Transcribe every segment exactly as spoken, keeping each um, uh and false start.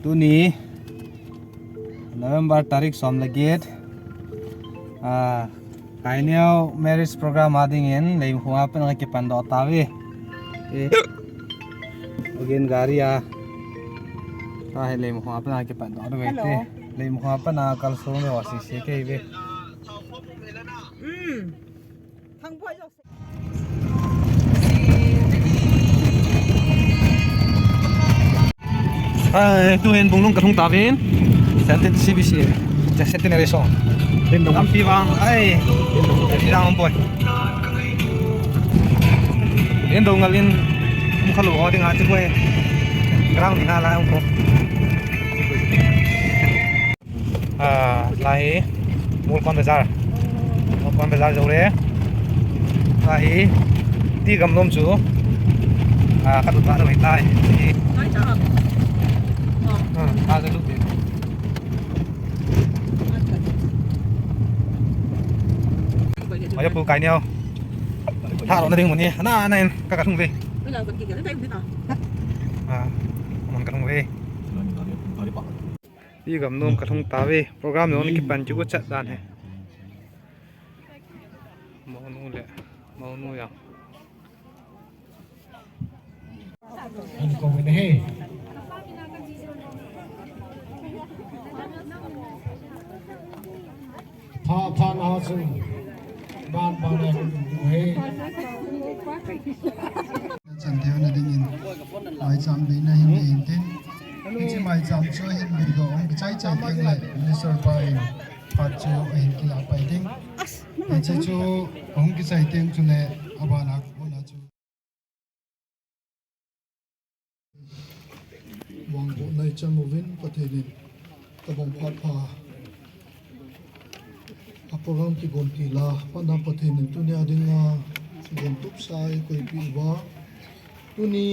Tuni November tarik som le get, ah, Kaineo marriage program a dingin Leimakhong a pat a kipan doh tauve. Eh, again gari a. Tahi Leimakhong a pat a kipan doh tauve. Hello. Leimakhong a pat a kalsong le wa sisi ke ve. Hmm. Ai, tuhin Bunglung kalhung tauvin. Centenary C B C. The Centenary song. Lampi vang. Ai. Lampi vang boy. Indo ngalin. Mukhalu ho ding ati boy. Ground na la ko. Ah, tahi Molkon Bazar. Molkon Bazar jou le. Tahi T Gamnom chu. Ah, katu ta doi tai. Ah, ta je lu. Maya pu Kaineo. Tha lo na ding mun ni. Na na in ka ka thung ve. Ah, mun ka thung ve. T Gamnom kalhung tauve, program jong kipan chu chat dan he. Monu le, monu ya. An ko ne he. Tha, tha na chu. Ban, ban na he. Chan thei na dingin maicham bei na hin nei in tin. Hiche maicham chu hin video hung kichai chai teng le Minister pa in phat chu hin kila pai ding. Hiche chu hung kichai teng chu le abana kona chu. Vangbohna i chang uvin Pathen in tabang phat pha a program kigon til a, phatna Pathen in tunia dinga gon tupsa i koipi uva. Tuni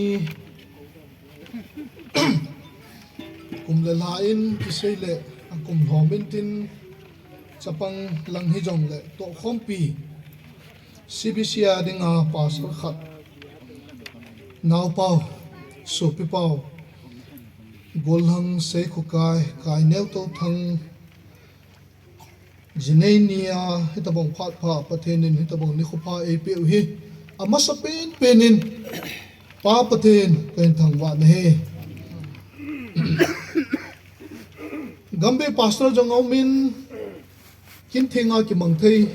kum le lha in kisei le a kum lhom in tin chapang lang hijong le tohkhompi C B C a dinga pastor khat, naopau, sopipau, Gollhang Seikhokai, Kaineo Touthang, jinei nia hitabang phat pha, Pathen in hitabang nikho pha eipeh u hi, amasa pen pen in, Pa Pathen, kahin thangvah nahi. Gambih pastor jong aumin, Kin thenga kimang thei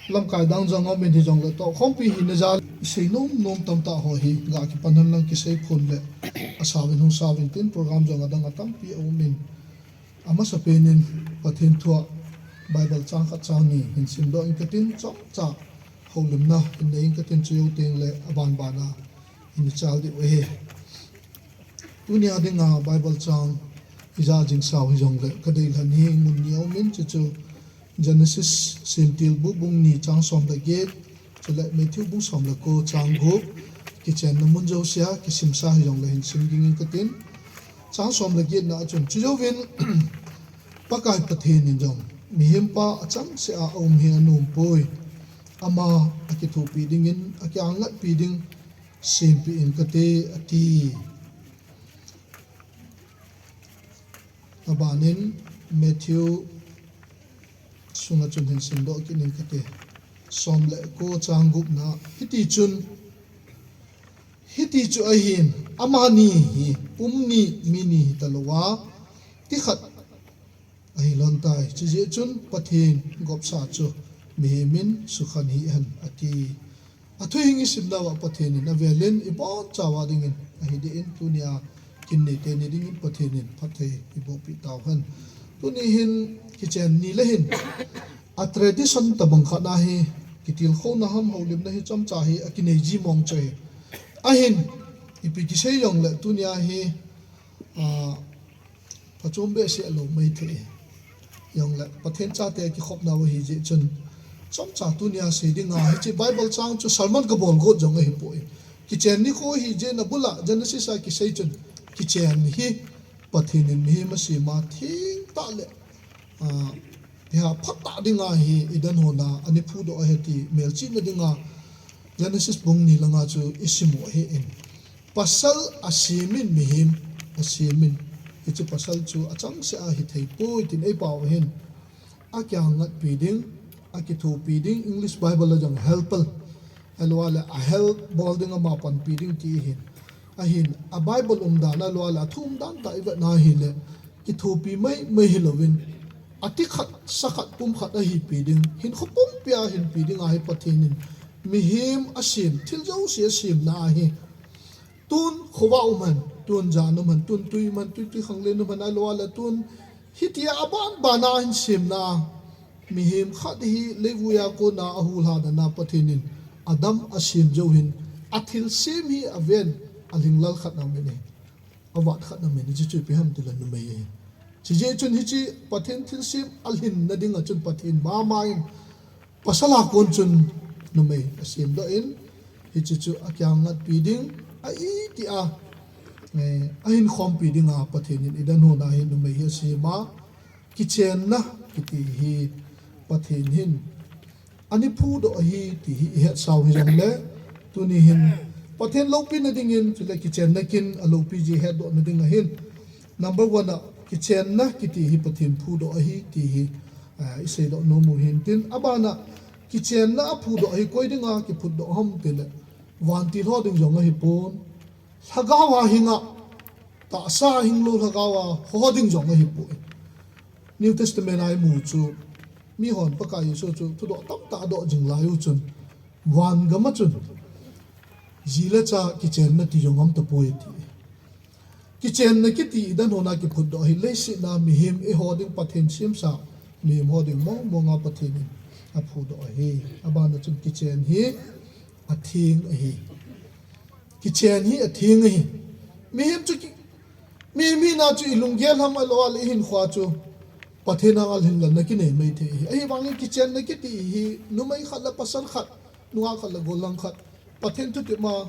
lamkai dang jong aumin hijongle tohkhompi hina jal i sei nom nom tamtah ho hi ga kipan hen lang kisei phun le asavin hung savin tin program jong adang atampi aumin, amasa pen in Pathen thua Bible chang khat chang ni hin simdoh ing katin chomcha houlimna hin nei ing katin chu jou teng le aban ban a hin chal diu ahi. Tunia dinga Bible chang ija jing sau hijongle kadei lhan hi mun ni aumin chuchu Genesis simtil bu bung ni chang som le get, chule Matthew bung som le ko chang gup, kichenna mun jousea kisimsa hijongle hin sim dingin katin. Chang som le getna a chun chujouvin Pakai Pathen in jong mihem pa achangseh a aum hi anompoi. Ama akithopi dingin, akiangatpi ding sempeh in kate, ati. Abanin Matthew sunga chun hin simdoh kit ning kate. Som le ko chang gupna, hiti chun, hiti chu ahin, amani hi pum ni mi ni hitalouva, ti khat ahi lhon tai. Chujeh chun Pathen gopsa chu mihem in sukhen hih hen, ati. Athu hing i simnau a Pathen in avelin ibonchauva dingin ahi deh in, tunia kin neite ni dingin Pathen in phatthei eibohpeh tauhen. Tuni hin kichen ni le hin a tradition tabang khat ahi, kitilkhouna ham houlimna hi chomcha hi akinei ji mong chu ahi. Ahin ipi kisei jongle tunia hi, ah, phachom behseh lou maithei. Jongle Pathen chate kikhopnau ahi jeh chun chomcha tunia sei dinga hiche Bible chang chu sermon kabol got jong ahipoi. Kichen nikho ahi jeh in abula Genesis a kisei chun kichen hi Pathen in mihem asema thengtah le, ah, phatah dinga hi Eden hon a ana phudoh ahi ti melchihna dinga Genesis bung ni langa chu isim u ahin. Pasal asemin, mihem asemin. Hiche pasal chu achangseh a hithei poi tin eipao ahin. Akiang ngatpi ding, akithopi ding, English Bible a jong helper, ahilouleh a help bol ding, ama panpi ding ti ahin. Ahin, a Bible umdan ahilouleh a thu umdan tah ivetna ahileh, kithopi maimai hilouvin, ati khat, sa khat, pum khat ahipi ding, hinkho pumpi a hinpi ding ahi Pathen in. Mihem asem, thil jouse asemna ahi. Tun khovah um hen, tun jan um hen, tun tui um hen, tui, tui khanglen um hen, ahilouleh tun hitia aban ban a ahin semna a, mihem khat hi leivui a kona ahulha dan a Pathen in Adam asem jou hin, athilsem hi aven, alhinglel khat na min ahi, avat khat na min ahi, hiche chu ipi ham tileh numei ahi. Chujeh chun hiche Pathen thilsem alhinna dinga chun Pathen mama in pasal a kon chun numei asemdoh in, hiche chu akiang ngatpi ding, a iti a, eh, ahinkhompi dinga Pathen in Eden hon a hi numei hi asem a, kichenna kiti hi Pathen hin ana phudoh ahi ti hi ihetsau hijongleh, tuni hin Pathen loupina dingin, chuleh kichenna kin aloupi jeh hetdohna ding ahin. Number one a, kichenna kiti hi Pathen phudoh ahi ti hi, ah, iseidoh nom u hin tin, aban a, kichenna aphudoh ahi koi dinga kiphutdoh ham tileh, vantil ho ding jong ahipon, lhagao a hinga, tahsa a hinglou lhagao a ho ding jong ahipoi. New Testament a imu chu, mihon Pakai Jesu chu thudoh tamtah adoh jing lai u chun, van gam a chun, ji le cha kichenna ti jong aum tapoi ati. Kichenna kiti Eden hon a kiphutdoh hi leiset a mihem eiho ding Pathen semsa, mihem ho ding mong mong a Pathen in aphudoh ahi. Aban a chun kichen hi atheng ahi. Kichen hi atheng ahi. Mihem chu ki, mihem hina chu ilunggel ham ahilouleh ihinkhoa chu Pathen a ngal hinlanna kinei maithei ahi. Ahivangin kichenna kiti hi numei khat le pasal khat, nungah khat le gollhang khat, Pathen thutep a,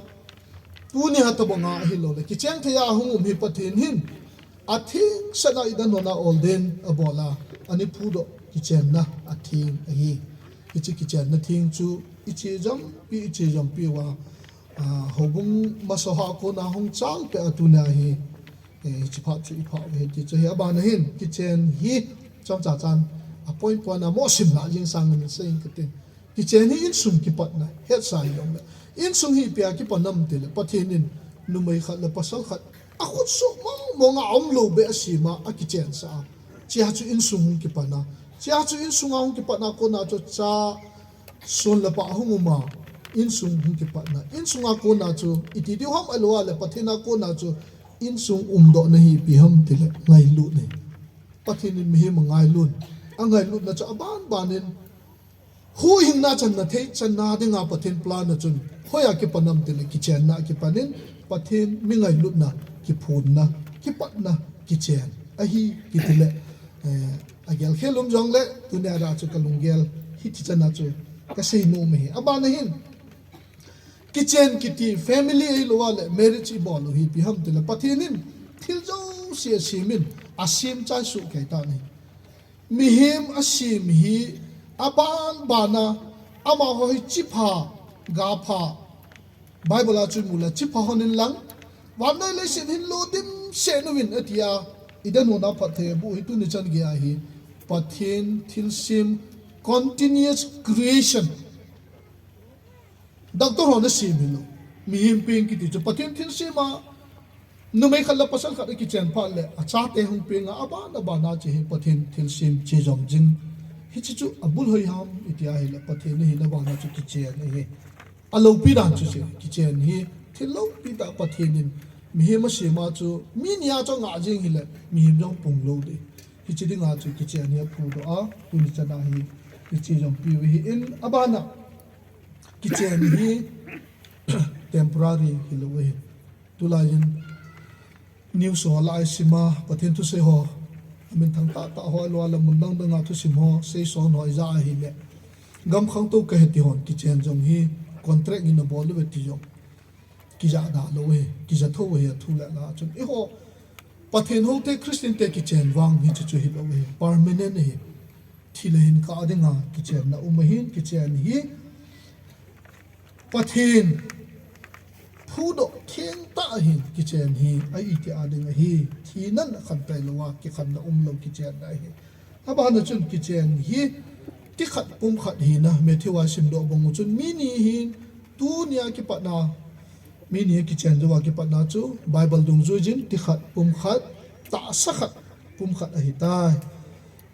tunia tobang a ahilouleh kicheng thei a hung um hi Pathen hin atheng sah a Eden hon a ordain abol a, ana phudoh kichenna atheng ahi. Hiche kichenna theng chu iche jompi, iche jompi uva, ah, houbung masa ho a kona hung chalpeh a tunia hi, eh, hiche phat chu iphah uve ti chu ahi. Aban a hin, kichen hi chomcha chan a point point a mo simna jing sangin sei inge kati. Kichen hi insung kipatna hetsa hijongleh, insung hi ipi a kipan ham tileh, Pathen in numei khat le pasal khat akhutsoh mong mong a aumlou beh asem a, akichensah a, chea chu insung hung kipan a, chea chu insung a hung kipatna kona chu cha, son le pa hung um a, insung hung kipatna, insung a kona chu iti diu ham ahilouleh Pathen a kona chu insung umdohna hi ipi ham tileh, ngailutna ahi. Pathen in mihem angailut, angailutna chu aban ban in, huhhingna channa thei channa dinga Pathen plan a chun hoiya kipan ham tileh, kichenna a kipan in, Pathen mi ngailutna, kiphonna, kipatna, kichen ahi kiti leh, eh, agel khel um jongleh, tunia chu kalunggel hiti chan a chu kasei nom ahi. Aban a hin, kichen kiti family ahilouleh marriage ibol u hi ipi ham tileh, Pathen in thil jouse asem in, asem chai soh kei tan ahi. Mihem asem hi aban ban a, amaho hi chipha, gapha, Bible a chu imu leh chipha hon inlang, vannoi leiset hin lo dimset uvin ati a, Eden hon a phatthei aboh hi tuni chan gei a hi Pathen thilsem, continuous creation. Doctor hon asem hilou. Mihem peng kiti chu Pathen thilsem a, numei khat le pasal khat akichen phat leh achate hung peng a, aban aban a che hi Pathen thilsem che jom jing. Hiche chu abul hoi ham iti ahileh, Pathen ahin aban a chu kichen ahi. Aloupi dan chu che, kichen hi thil loupi tah Pathen in mihem asem a chu, mi ni a chu angah jeng hileh, mihem jong pung lou ding. Hiche dinga chu kichen hi aphudoh a, tuni chan a hi iche jompi u ahin, aban a, kichen hi temporary hilou ahi. Tulai in news ho lah a isim a, Pathen thusei ho, amin thang tah tah ho, ahilouleh mun dang dang a thusim ho seison ho ija ahileh, gam khangtou kahi ti hon kichen jong hi contract in abol uve ti jong kijahda lou ahi, kija thou ahi, athu le la chun. Eiho Pathen houte, Christian te kichen vang hiche chu hilou ahi, permanent ahi. Thi le hin kah dinga kichenna um ahin, kichen hi Pathen thudoh thengtah ahin, kichen hi a iti a ding ahi, thinan akhan tailouva, kikhanna umlou kichenna ahi. Abana chun kichen hi tikhat pumkhat hina, Matthew a simdoh bang u chun mi ni hin, tunia kipatna, mi ni kichen jouva kipatna chu Bible dungjuiyin tikhat pumkhat, tahsa khat pumkhat ahitai.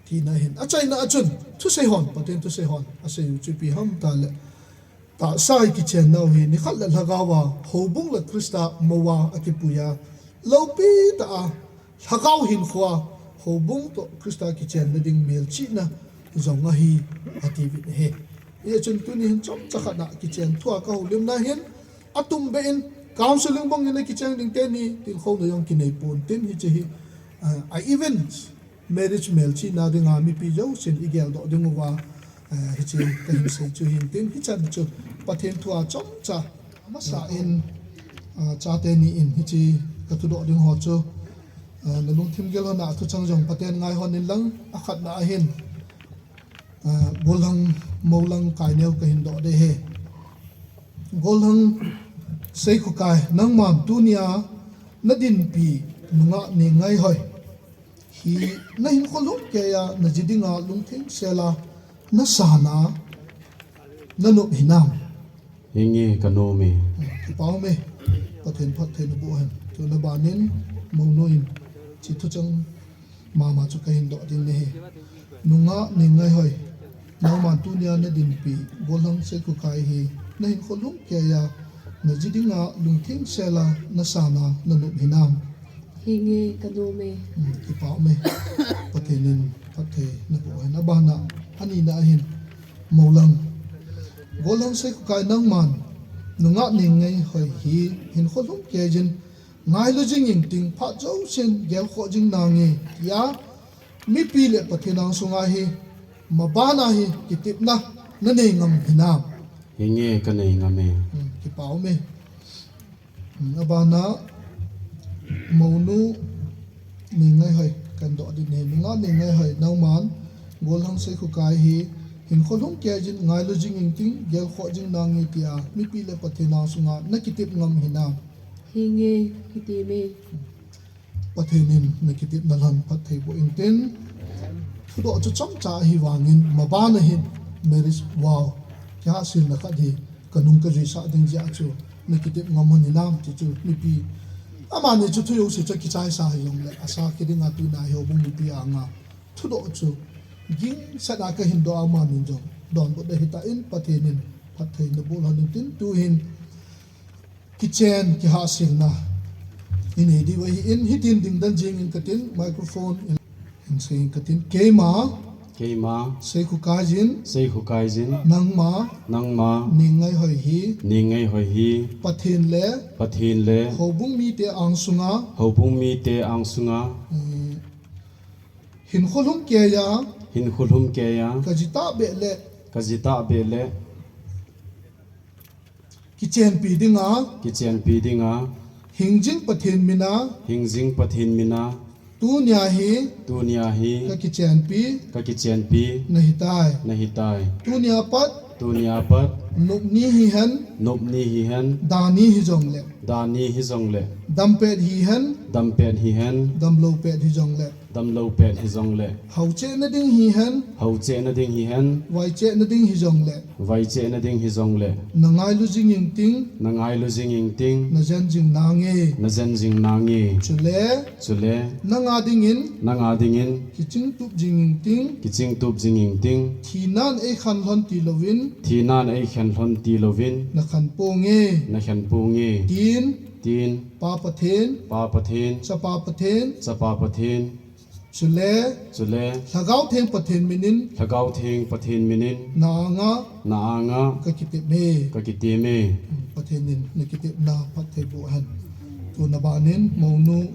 Tina ahin, achaina a chun, thusei hon, Pathen thusei hon asei u chu ipi ham itile, tahsa hi kichennau hi nikhat le lhagaova houbung le Christa mouva akipuiya, loupitah a lhagao hinkhoa houbung toh Christa kichenna ding melchihna jong ahi, atiuvin ahi. Hijeh chun tuni hin chomcha khat a kichen thua kahoulimna hin, atumbeh in counselling bangin akicheng ding teni tilkhouna jong kinei pontin, hiche hi, ah, a events, marriage melchihna dinga mipi jousen igeldoh dinguva, eh, hiche kahin sei chu hintin, hichan chu Pathen thua chomcha masa in, ah, chate ni in hiche kathudoh ding ho chu, ah, nalungthim gel hon a thuchang jong Pathen ngai hon inlang, akhatna ahin, ah, Golhang Moulang Kaineo kahin doh ding ahi. Golhang Seikhokai, nangman tunia nadinpi nungah Nengngaihoi hi nahinkho lhumkeiya naji dinga lungthengsela nasana nanop hinam? Henge, kanom e. Kipa ume. Pathen phatthei naboh hen. Tuna banin mounu in hiche thuchang mama chu kahin doh ding ahi. Nungah Nengngaihoi, nangman tunia nadinpi Golhang Seikhokai hi nahinkho lhumkeiya naji dinga lungthengsela nasana nanop hinam? Henge, kanom e. Hmm, kipa ume. Pathen in phatthei naboh hen. Abana, anina ahin, Moulang, Golhang Seikhokai, nangman nungah Nengngaihoi hi hinkho lhumkeiyin ngailu jing inting, phat jousen gelkhoh jing nange tia mipi le Pathen angsunga hi mabana hi kitepna nanei ngam hinam? Henge, kanei ngam e. Hmm, kipa ume. Hmm, abana, mounu Nengngaihoi kahin doh ding ahi. Nungah Nengngaihoi, nangman Golhang Seikhokai hi hinkho lhumkeiyin ngailu jing inting, gelkhoh jing nange tia mipi le Pathen angsunga nakitep ngam hinam? Henge, kitem e. Pathen in nakitepna lhon phatthei boh intin. Thudoh chu chomcha ahi vangin, mabana hin marriage vow kihahselna khat hi kanung kajuisah ding jeh a chu nakitep ngam hon hinam ti chu mipi, amani chu thu jouse chu akichaisa hijongle, asa kidinga tuna hi houbung mipi anga thudoh chu gingsatna kahin doh a, amanin jong donbut ahitah in, Pathen in phatthei naboh lhon intin, tuhin kichen kihahselna inei diu ahin, hitin dingdan jengin katin, microphone in, in sei in katin. Keima, keima, Seikhokaiyin, Seikhokaiyin, nangma, nangma, Nengngaihoi hi, Nengngaihoi hi, Pathen le, Pathen le, houbung mite angsunga, houbung mite angsunga, eh, hinkho lhumkeiya, hinkho lhumkeiya, kaji tahbeh le, kaji tahbeh le, kichenpi dinga, kichenpi dinga, hingjing Pathen mina, hingjing Pathen mina, tunia hi, tunia hi, kakichenpi, kakichenpi, nahitai, nahitai. Tunia pat, tunia pat, nopni hihen, nopni hihen, dani hijongle, dani hijongle, dampet hihen, dampet hihen, damloupet hijongle, damloupet hijongle, haochehna ding hihen, haochehna ding hihen, vaichehna ding hijongle, vaichehna ding hijongle, nangailu jing inting, nangailu jing inting, najen jing nange, najen jing nange. Chule, chule, nanga dingin, nanga dingin, kichingtup jing inting, kichingtup jing inting, thinan eikhen lhon tilouvin, thinan eikhen lhon tilouvin, nakhen ponge, nakhen ponge, tin, tin, Pa Pathen, Pa Pathen, Chapa Pathen, Chapa Pathen, chule, chule, Lhagao Theng Pathen minin, Lhagao Theng Pathen minin, na anga, na anga, kakitep e, kakitep e. Pathen in nakitepna phatthei boh hen. Tuna banin mounu,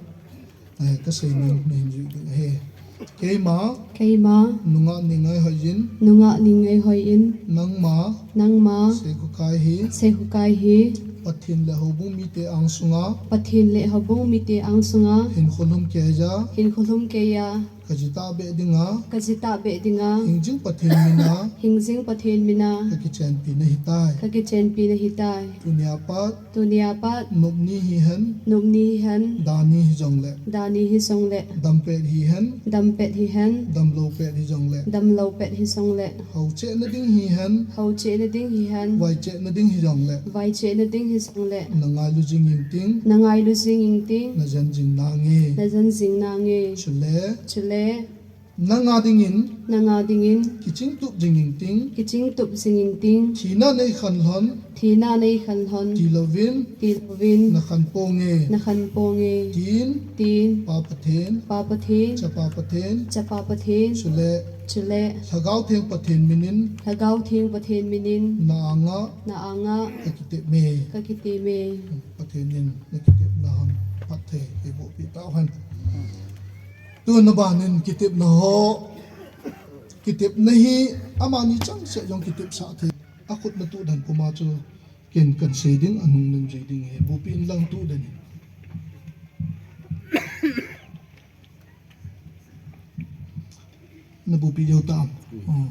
eh, kasei nom nahin jui ding ahi. Keima, keima, nungah Nengngaihoi in, nungah Nengngaihoi in, nangma, nangma, Seikhokai hi, Seikhokai hi, Pathen le houbung mite angsunga, Pathen le houbung mite angsunga, hinkho lhumkeiya, hinkho lhumkeiya, Kajitah beh dinga. Kajitah beh dinga. Hingjing Pathen mina. Hingjing Pathen mina. Kakichenpi nahitai. Kakichenpi nahitai. Tunia pat. Tunia pat. Nopni hihen. Nopni hihen. Dani hijongle. Dani hijongle. Dampet hihen. Dampet hihen. Damlou pet hijongle. Damlou pet hijongle. Houchena ding hihen. Houchena ding hihen. Vaichena ding hijongle. Vaichena ding hijongle. Nangailu jing ingting. Nangailu jing ingting. Najen jing nange. Najen jing nange. Chule. Chule. Nanga dingin. Nanga dingin. Kichingtup jing ingting. Kichingtup jing ingting. Thina neikhen lhon. Thina neikhen lhon. Tilouvin. Tilouvin. Nakhen ponge. Nakhen ponge. Tin. Tin. Pa Pathen. Pa Pathen. Chapa Pathen. Chapa Pathen. Chule. Chule. Lhagao Theng Pathen minin. Lhagao Theng Pathen minin. Na anga. Na anga. Kakitep me. Kakitep me. Pathen in nakitepna hon phatthei eiboh peh tauhen. Tun abanin kitepna ho. Kitepna hi amani changseh jong kitepsah thei. Akhut natuh dan puma chu ken kansei ding, anung nanjui ding ahi. Bupi in lang tuh dan in. Nabupi jou tam. Hmm. Oh.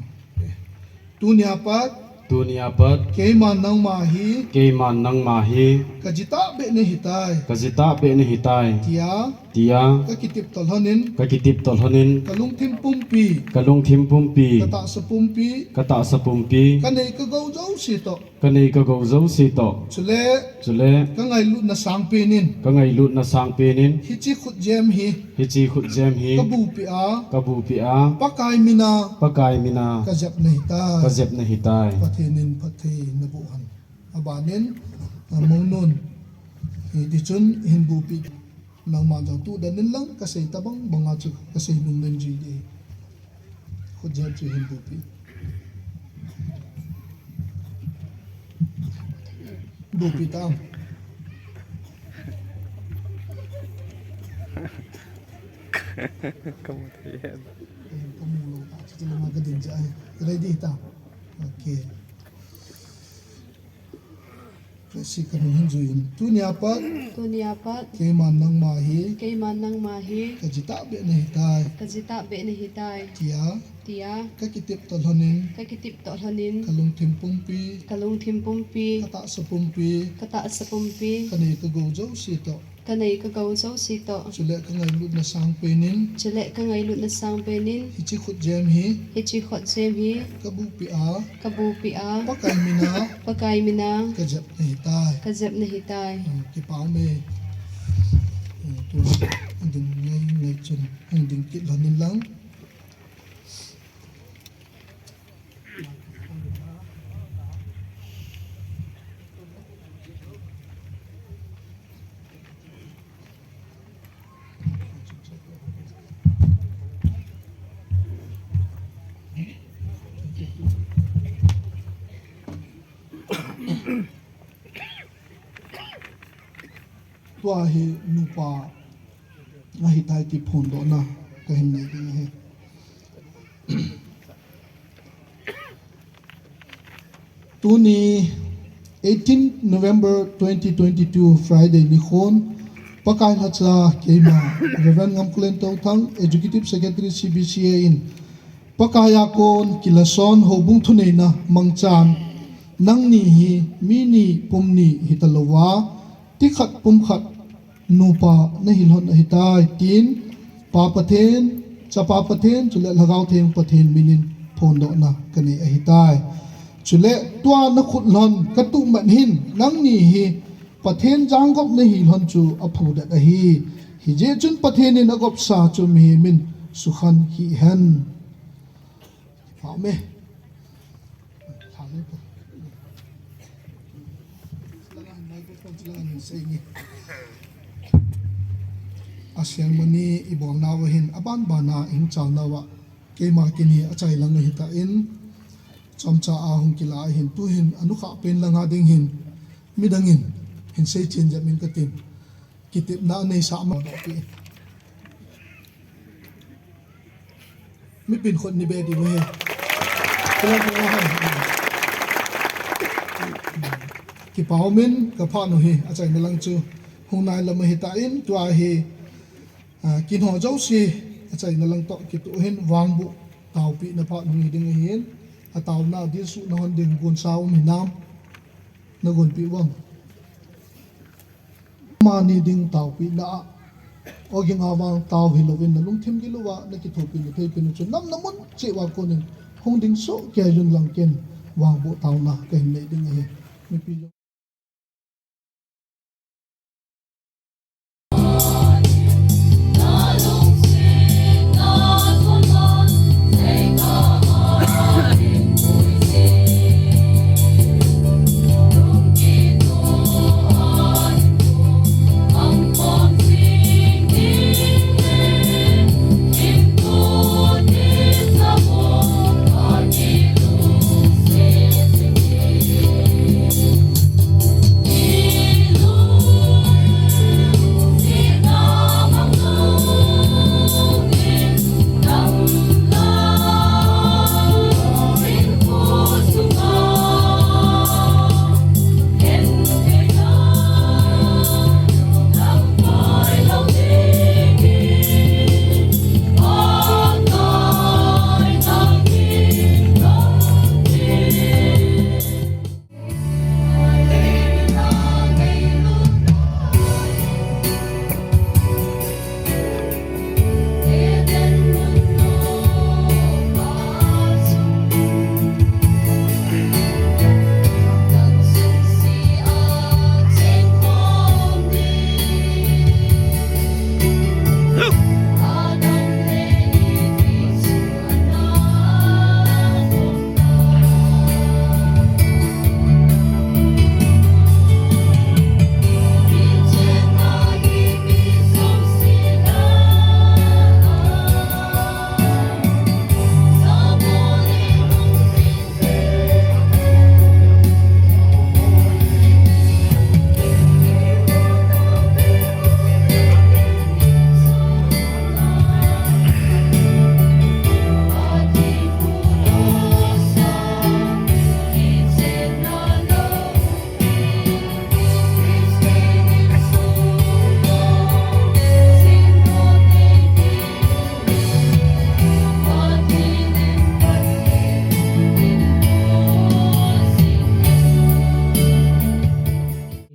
Tunia pat. Tunia pat. Keiman nangma hi. Keiman nangma hi. Kajitah beh nahitai. Kajitah beh nahitai. Tia. Tia. Kakitep tolhonin. Kakitep tolhonin. Kalungthim pumpi. Kalungthim pumpi. Katahsa pumpi. Katahsa pumpi. Kanei kagou jouse toh. Kanei kagou jouse toh. Chule. Chule. Kangailutna sangpen in. Kangailutna sangpen in. Hiche khutjem hi. Hiche khutjem hi. Kabupi a. Kabupi a. Pakai mina. Pakai mina. Kajep nahitai. Kajep nahitai. Pathen in phatthei naboh hen. Abanin, a, Mounun. Hitichun hin bupi. Nangman jong tuh dan in lang kasei tabang banga chu kasei nung nanjui ding. Khutjem chu hin bupi. Bupi tam. Kamu thei e. Eh, kamu lou ta, chu langa kading jeh ahi. Ready tam. Okay. Praise kanung hin juiyin. Tunia pat. Tunia pat. Keiman nangma hi. Keiman nangma hi. Kajitah beh nahitai. Kajitah beh nahitai. Tia. Tia. Kakitep tolhonin. Kakitep tolhonin. Kalungthim pumpi. Kalungthim pumpi. Katahsa pumpi. Katahsa pumpi. Kanei kagou jouse toh. Kanei kagou jouse toh. Chule kangailutna sangpen in. Chule kangailutna sangpen in. Hiche khutjem hi. Hiche khutjem hi. Kabupi a. Kabupi a. Pakai mina. Pakai mina. Kajep nahitai. Kajep nahitai. Hmm, kipa ume. Hmm, tu ding ngai ngai chun. Hmm, ding kit lhonin lang. Tua hi nupa ahitai ti phondohna kahin nei ding ahi. Tuni eighteen November twenty twenty-two Friday nikhon, Pakai lhacha keima Reverend Ngamkulen Touthang, Executive Secretary C B C A in Pakai a kon kilason houbung thuneina mangchan, nangni hi mi ni pum ni hitalouva, ti khat pum khat nupa nahi lhon ahitai, tin Pa Pathen, Chapa Pathen, chule Lhagao Theng Pathen minin phondohna kanei ahitai. Chule tua nakhut lhon katuh man hin, nangni hi Pathen janggop nahi lhon chu aphudet ahi. Hijeh chun Pathen in agopsa chu mihem in sukhen hih hen. Amen. A sermon hi ibolnau ahin, aban bana ihung chalnauva keima kin hi achai lang ahitan, chomcha a hung kila ahin, tuhin anukhah pen langa ding hin midang in hin seichen jep in katin. Kitepna aneisah ma doh pi. Mipin khut ni be di ve. Kipa umin kapha nu hi achaina lang chu hung nai lam ahitan, tua hi, ah, kin ho jouse Chaina lang toh kitoh hin vangboh taopehna phat hung hi ding ahin, ataona dilsuhna hon ding gonsa um hinam? Nagonpeh uvem? Amani ding taopehna a, ogin a vang tao hilouvin nalungthim gil uva nakithopina theipeh u chu namna mun cheh uva konin hung ding soh kei un lang ken vangboh taona kahin nei ding ahi. Mipi jong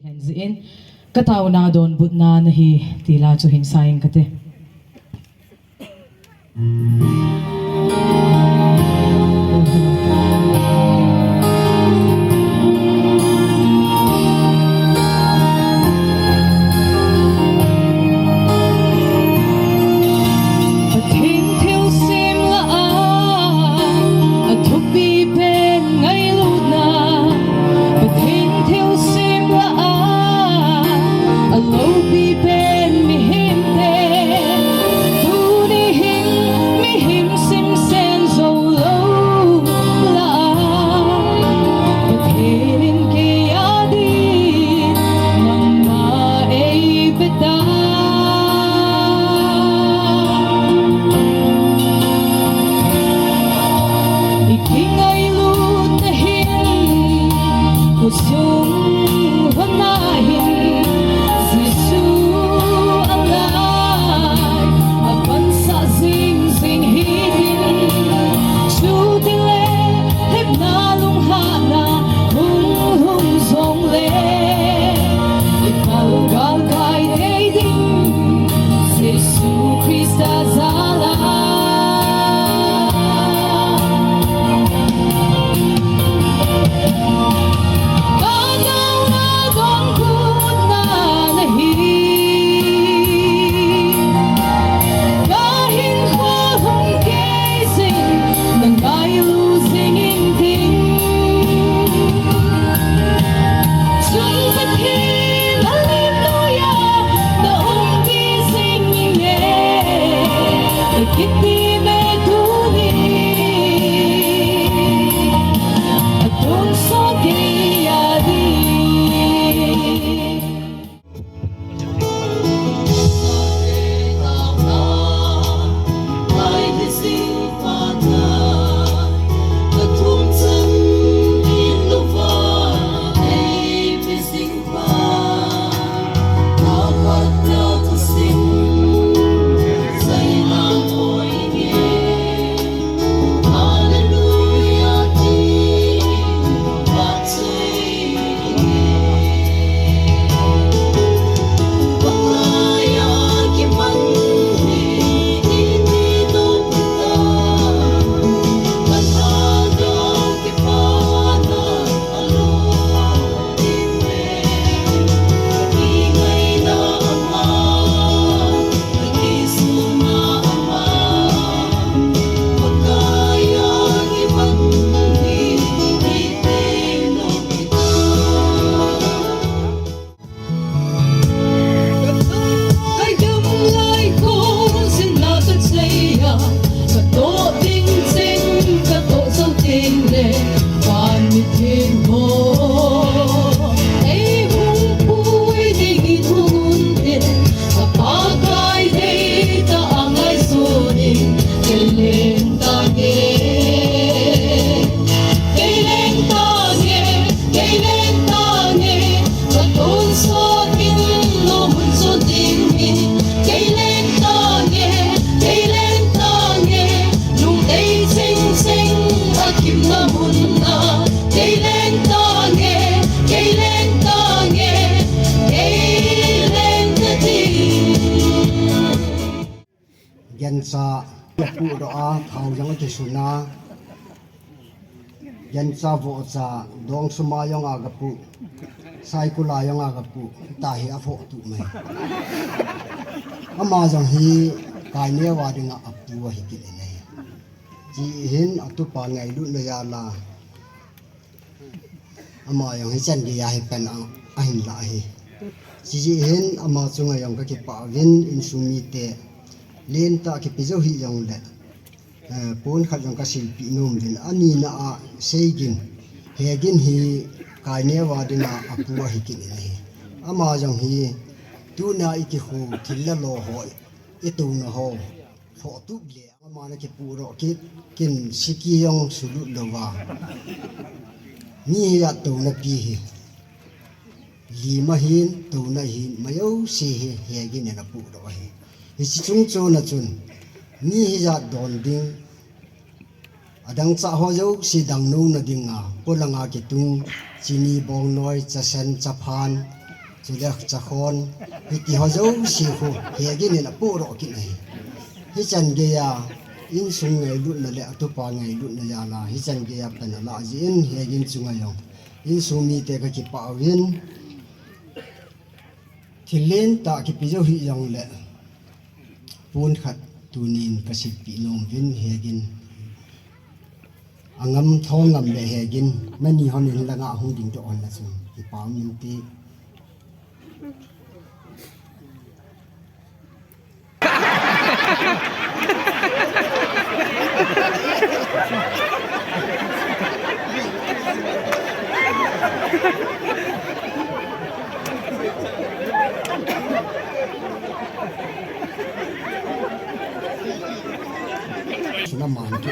Hen jin, ka taona donbutna nahi ti la chu hin sa ing kate. Pathen thilsem lah a, athupi pen ngailutna. Pathen thilsem lah a, aloupi pen mihem te. Tuni hin mihem simsen jou lou lah a, Pathen in kei a din nangma eipe tai. I kingailutna hin, khosung hon a hin, Jesu angai, apansah jing jing hitin. Chutile hepna lunglhahna hung lhung jongle, i palgal kai thei ding Jesu Christa jal a. Puh doh a, thao jong akisun a, gencha vohcha, dongsum a jong agapuh, saikul a jong agapuh, tahi avoh tuh mai. Ama jong hi Kaineu a dinga apu ahi kit in ahi. Hiche hin atupa ngailutna jal a, ama jong hichan geiya hi pen a, ahin lah ahi. Hiche hin ama chunga jong kakipah uvin, insung mite lentah kipe jou hih jongle, eh, pon khat jong kasilpeh nom uvin, anina a Seigin, Hegin hi Kaineu a dinga apu ahi kit in ahi. Ama jong hi tuna ikikhu thil le lo ho, itouna ho, phoh tup le, ama nakipuh doh kit, kin siki jong sulut louva, mi hijat touna pi hi, lim ahin, touna ahin, ama jouse hi Hegin in apuh doh ahi. Hiche chung chon a chun, mi hijat don ding, adang cha ho jouse dang nouna dinga, polanga kitung, chini, bongnoi, chasen, chaphan, chule chakhon, hiti ho jouse khu Hegin in apoh doh kit ahi. Hichan geiya insung ngailutna le atupa ngailutna jal a, hichan geiya pen alah jeh in Hegin chunga jong insung mite kakipah uvin, thil lentah kipe jou hih jongle, pon khat tunin kasilpeh nom uvin, Hegin, angam thong ngam le Hegin, nani hon in langa hung ding doh hon na chun, kipah um inte. Suna man ki.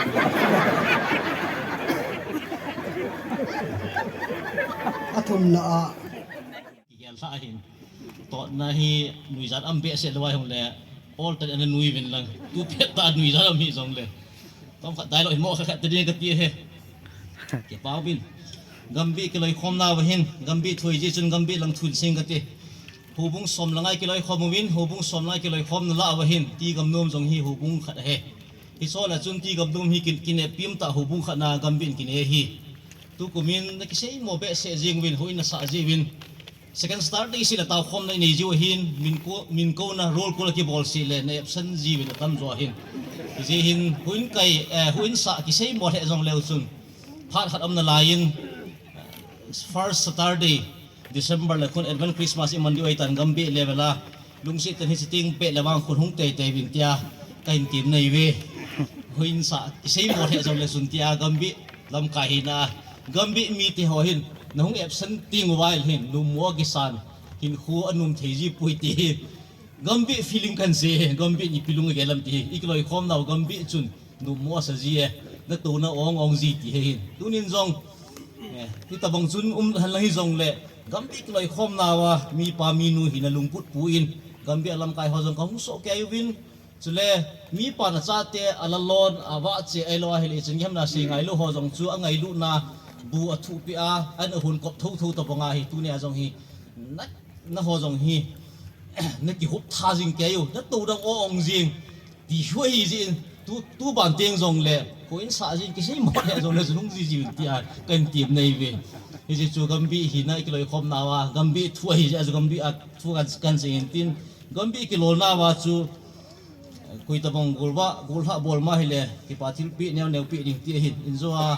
Athumna a. Kihel lha hin. Totna hi nuijat um behseh lou a hung le. Ol tah in ana nui uvin lang. Tu pet tah nuijat um hih jongle. Tom khat dialogue hin mo khat khat te ding kati ahi. Kipah uvin. Gambih kiloikhomna uva hin, Gambih thu ahi jeh chun Gambih lang thu hin sei inge kati. Houbung som langa kiloikhom uvin, houbung som langa kiloikhomna lah uva hin, ti gamnom jong hi houbung khat ahi. Hiche lah a chun ti gamnom hi kin, kineppi um tah houbung khat na Gambih in kinei ahi. Tukum in na kiseimo behseh jing uvin, houin nasah jeh uvin. Second Saturday seh le taokhomna inei jiu ahin, min ko, min kouna, roll call kibol seh le, na absent jiuvin atam jo ahin. Hijeh hin, houin kai, eh, houin sah kiseimo lheh jongleu chun. Phat khat aum nalai in, first Saturday, December le khun Advent Christmas iman diu ahitan Gambih level a. Lungset tah in hiche teng pet le vang khun hung teitei uvin tia, kahin temna ahiuve. Houin sah, kiseimo lheh jongle chun tia Gambih lamkai hina. Gambih mite ho hin, nahung absent teng uva ahile hin, nommo akisan, hinkho anom thei ji poi ti hi. Gambih feeling kahin sei, Gambih in ipi lung agel ham ti hi. Ikiloikhomnau Gambih chun, nommo asa ji e, natouna ong ong ji ti ahi hin. Tunin jong, eh, hitobang chun um henlang hijongle, Gambih kiloikhomnauva, mipa minu hina lungput pon, Gambih a lamkai ho jong kahung soh kei uvin, chule, mipa nachate, alalon, avahchoi, ahilou ahile, chun gimna sei ngailou ho jong chu, angailutna, bu athuhpeh a, ana hon kop thotho tobang ahi, tunia jong hi, na, naho jong hi, nakihop tha jing kei u, natou dang ong ong jing, ti hoi jin, tu, tuban teng jongle, houin sah jin, kiseimo lheh jongle, chun hung ji jiuvin tia, kahin temna ahiuve. Hiche chu Gambih hina ikiloikhomnauva, Gambih thu ahi jeh a chu Gambih a thu kahin, kahin sei in tin, Gambih kilolnauva chu, koi tobang golvah, golhah bol ma hile, kipa thilpeh neo neo peh ding ti ahin, injo a,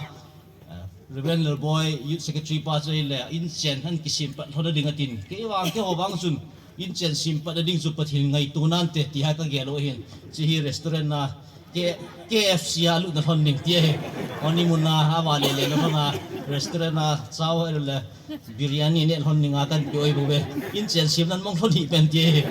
eh, Reverend Lalboi, Youth Secretary pa chu ahile, inchen ahin kisem pat lhon ding atin. Kei vang, keiho vang chun, inchen sem pat ding chu Pathen ngaito nante, ti hi kagel u ahin. Hiche hi restaurant a, K-, K F C a lutna lhon ding ti ahi. Honeymoon a, ava le le lhon a, restaurant a, chow ahilou le, biryani neh lhon dinga kahin pe u ahi bouve. Inchen sem nan mong lhon hih pen ti ahi.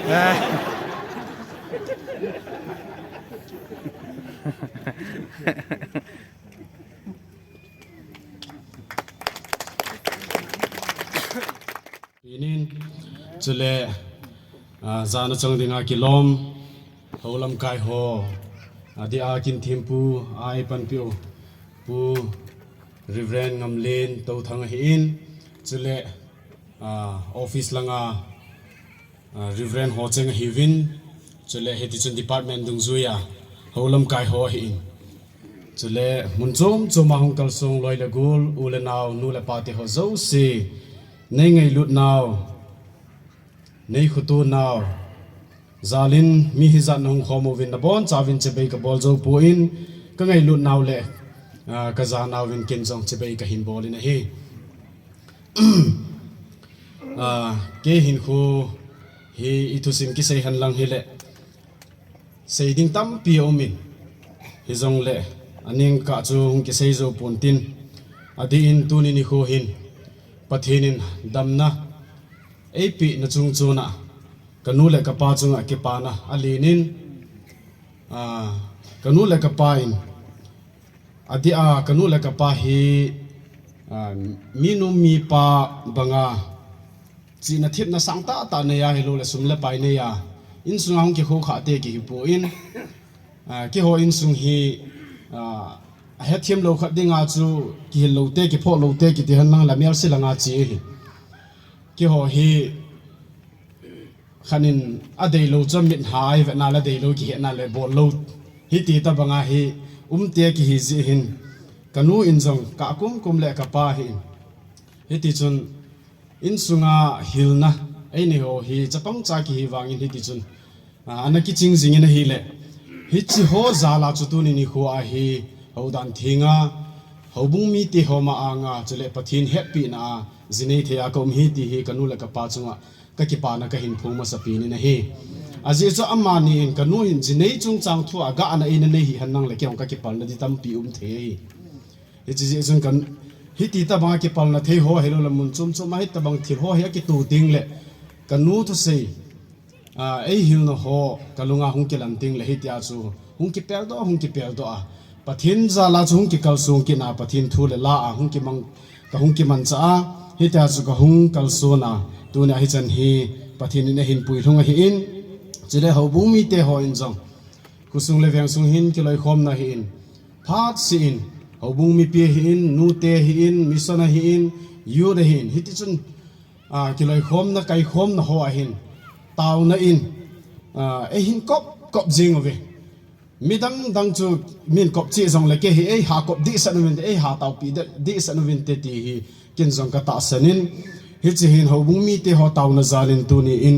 Inin, chule, ah, jana chang dinga kilom, hou lamkai ho, adeh a kin thempu, a eipanpiu, Pu Reverend Ngamlen Touthang ahin, chule, ah, office langa, ah, Reverend ho cheng ahiuvin, chule hitichun department dungjuia, Hou lamkai ho ahin. Chule mun chom chom a hung kalsong loi le gol, u le nau, nu le pa te ho jouse. Nei ngailut nau, nei khutu nau. Jalin mi hijat na hung khom uvin nabon chauvin chibai kabol jou poi, ka ngailut nau le, ah, ka ja nauvin ken jong chibai kahin bol in ahi. Ah, kei hinkho hi ithusim kisei henlang hile. Sei ding tampi aumin. Hijongle, aning kah chu hung kisei jou pontin. Adeh in tuni nikho hin. Pathen in damna. Eipeh na chung chuna. Kanu le kapa chunga kipana. Alen in. Ah, kanu le kapa in. Adeh a, kanu le kapa hi, ah, minu mipa banga, chihna thepna sang tah tah nei a, hilou le sum le pai nei a, insunga hung kikhou khah te kihi poi, ah, keiho insung hi, ah, ahethem lou khat dinga chu, kihil lou te, kiphoh lou te, kiti henlang la melse langa che ahi. Keiho hi, khat in adeilou chu mit ha a ivetna le deilou kihetna le bollou. Hiti tobanga hi umte kihi jeh hin. Kanu in jong kah kumkum le kapa ahin. Hiti chun insunga hilna eini ho hi chapang cha kihi vangin hiti chun. Ah, ana kiching jingin ahile. Hichi ho jal a chu tuni nikho a hi houdan thenga. Houbung mite ho ma anga chule Pathen hetpina a jinei thei a ka um hi ti hi kanu le kapa chunga. Ka kipana kahin phong masapen in ahi. Ajeh chu amani in kanu hin jinei chungchang thu a gahna eina nei hi henlang le kei jong ka kipalna di tampi um thei ahi. Hichi jeh chun kan hiti tobanga kipalna thei ho hilou le mun chom chom a hitobang thil ho hi akitoh ding le kanu thusei, ah, eihilna ho kalunga hung kilang ding le hitia chu hung kipeldoh, hung kipeldoh a. Pathen jal a chu hung kikalsong kit a, Pathen thu le la a hung kimang, ka hung kimancha a, hitia chu ka hung kalson a, tunia hichan hi Pathen in ahin puilhung ahin, chule houbung mite ho in jong, khosung le vengsung hin kiloikhomna ahin, phatseh in, houbung mipi ahin, nute ahin, mission ahin, youth ahin, hiti chun, ah, kiloikhomna, kaikhomna ho ahin, taona in, ah, eihin kop kop jing uve. Midang dang chu min kop cheh jongle kei hi eiha kop dehset uvinte, eiha taopi dehset uvinte ti hi ken jong ka tahsan in, hichi hin houbung mite ho taona jal in tuni in,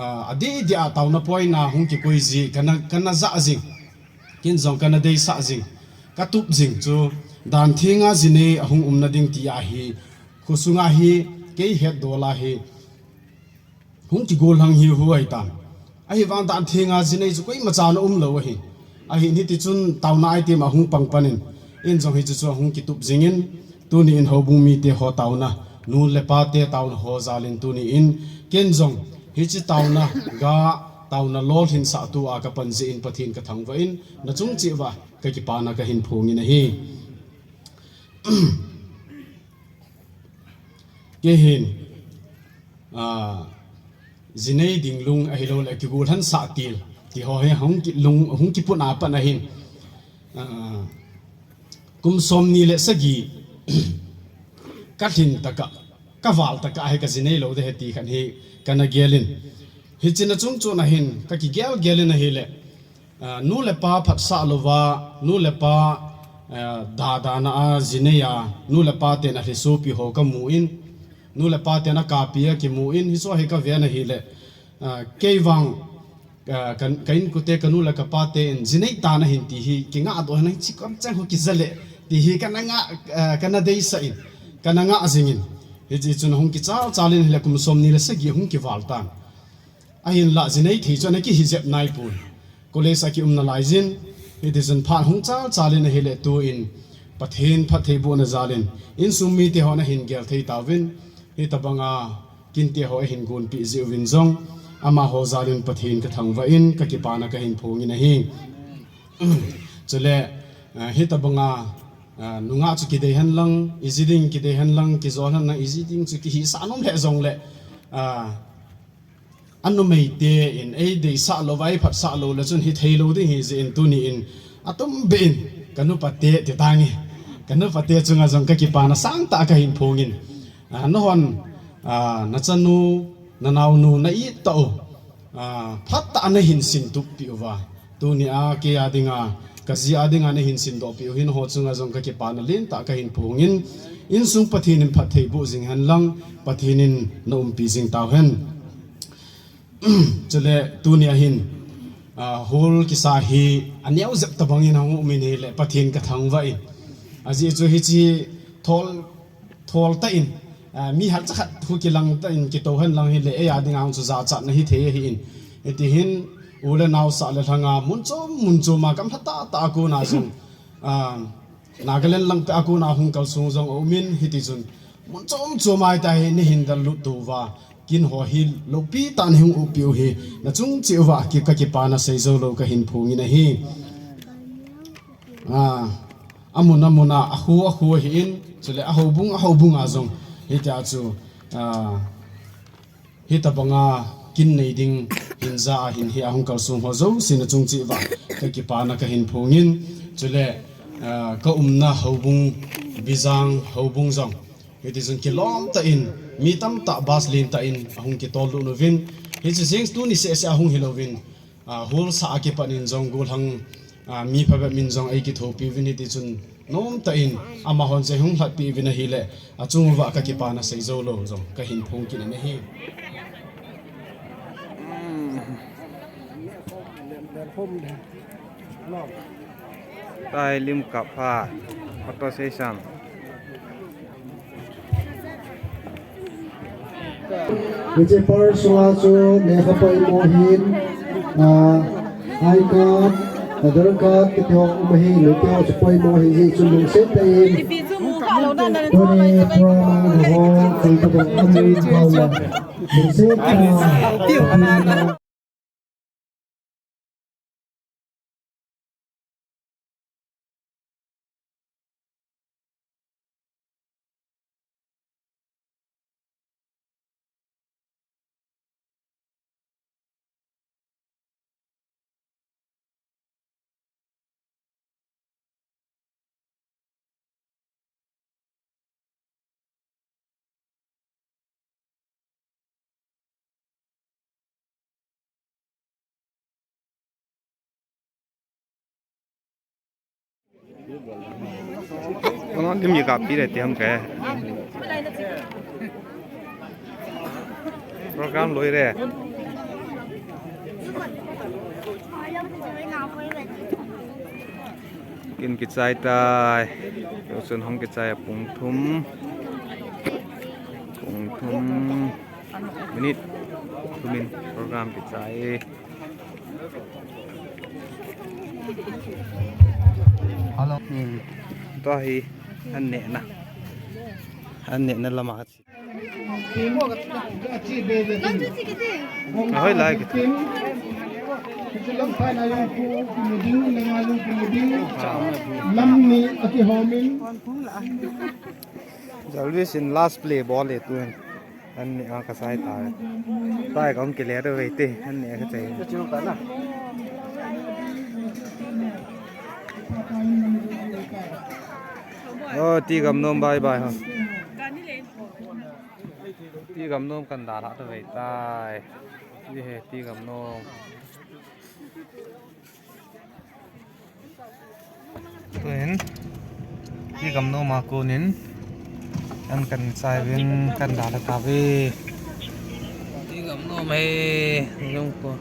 ah, adeh deh a taona poina hung kikoi ji, kana, kana jah jing, ken jong kana deisah jing, ka tup jing chu dan thenga jinei ahung umna ding ti ahi, khosunga hi, kei hetdol a hi, hung kigol hang hi hu ahitan. Ahivang dan thenga jinei chu koima chan aumlou ahi. Ahin hiti chun taona item ahung pang panin, in jong hichu chu ahung kitup jingin, tuni in houbung mite ho taona, nu le pa te taona ho jal in tuni in, ken jong hichi taona ga, taona lolhinsah tua ka pan jeh in Pathen ka thangvah in, na chung cheh uva ka kipana kahin phong in ahi. Kei hin, ah, jinei ding lung ahilou le kigol hansah til, ti ho hi hung ki lung, hung kiput a pat ahin. Ah, kum somni le sagi, ka lhin tah a, ka val tah a hi ka jinei lou ding ahi ti khat hi kana gel in. Hichi na chung chon ahin, ka kigel gel in ahile, ah, nu le pa phatsah louva, nu le pa, ah, da da na a jinei a, nu le pa ten alhisopi ho ka mu in, nu le pa ten akapi a kimu in, hichu hi ka ven ahile, ah, kei vang, ah, ka, ka inkote ka nu le ka pa ten jinei tan ahin ti hi, kingah doh in hichi kamcheng ho kija le, ti hi kana ngah, ah, kana deisah in, kana ngah jing in. Hichi chun hung kichal chal in ahile kum somni le sagi hung kival tan. Ahinlah jinei thei chu ana kihi jep nai pon. College a kium nalai jin, hiti chun phat hung chal chal in ahile tun, Pathen phattheibohna jal in, insung mite hon ahin gel thei tauvin, hitobanga kinte ho ahin gonpeh jeh uvin jong, amaho jal in Pathen ka thangvah in, ka kipana kahin phong in ahi. Chule, ah, hitobanga, ah, nungah chu kidei henlang, iji ding kidei henlang, kijol henlang, iji ding chu kihisah nom lheh jongle, ah, anumeite in eideisah lou, eiphatsah lou le chun hithei lou ding ahi jeh in tuni in atumbeh in ka nupa te ti tange. Ka nupa te chunga jong ka kipana sangtah kahin phong in. Ah, nahon, ah, nachanu, nanaonu, na-it tah u, ah, phatah a nahin sintup peh uva. Tunia kei a dinga, kaji a dinga nahin sindoh peh u hin ho chunga jong kakipana lentah kahin phong in, insung Pathen in phatthei boh jing hen lang, Pathen in naumpi jing tauhen. Chule tunia hin, ah, hall kisa hi aneo jep tabang in ahung um in ahile Pathen kathangvah in. Ajeh chu hiche thol, thol tah in, ah, mi halcha khat hu kilang tah in kitou hen lang hile, ei a dinga chu jachatna hithei ahi in. Hiti hin, u le nao sah le lhanga, mun chom, mun chom a gam lha tahtah a kona jong, ah, Nagaland lang peh a kona hung kalsong jong aum in, hiti chun mun chom chom a hiti hi nahin del lut touva, kin ho hi loupi tah in nahung upi u hi, nachung cheh uva ki, kakipana seijou lou kahin phong in ahi. Ah, amun amun a, akhu akhu ahi in, chule ahoubung ahoubung a jong, hitia chu, ah, hitabanga kin nei ding hinja a hin hi ahung kalsong ho jouse nachung cheh uva kakipana kahin phong in, chule, ah, kaumna houbung, Bijang houbung jong hiti chun kilom tah in, mi tamtah bus lentah in ahung kitol lut uvin, hiche jeng tuni sehseh ahung hilouvin, ah, hall sah a kipat in jong gollhang, ah, mi phabep in jong eikithopi uvin, hiti chun nomtah in amahon chu eihung lhatpeh uvin ahile, achung uva kakipana seijou lou jong kahin phong kit in ahi. Tai lim kap pha, photo session. Hiche purse sunga chu lekha poimo hin, ah, I card, Aadhaar card, kiti ho um ahi, hiti ho chu poimo ahi jeh chun lungset tah in. Tuni program ho, koi tabang amu in hao le. Lungset tah in. Kono lim ye kapi le ti ham ke. Program loi re. Kin kichai tai. Tuition hung kichai a pung thum. Pung thum. Minute thum in program kichai. Hello. Hmm. Tua hi an nehna. An nehna lama. Hoi lai ki. Lam ni akihom in. Jalvis in last play bol e tun. An neh a kasai tai. Tai ka hung kile dou ve te. An neh a kachai. Oh, T Gamnom bye bye ho. T Gamnom kan dalha ta ve tai. Ye he T Gamnom. Tuin, T Gamnom a konin, an kan chai uvin kan dalha ta ve. T Gamnom he, jong ko.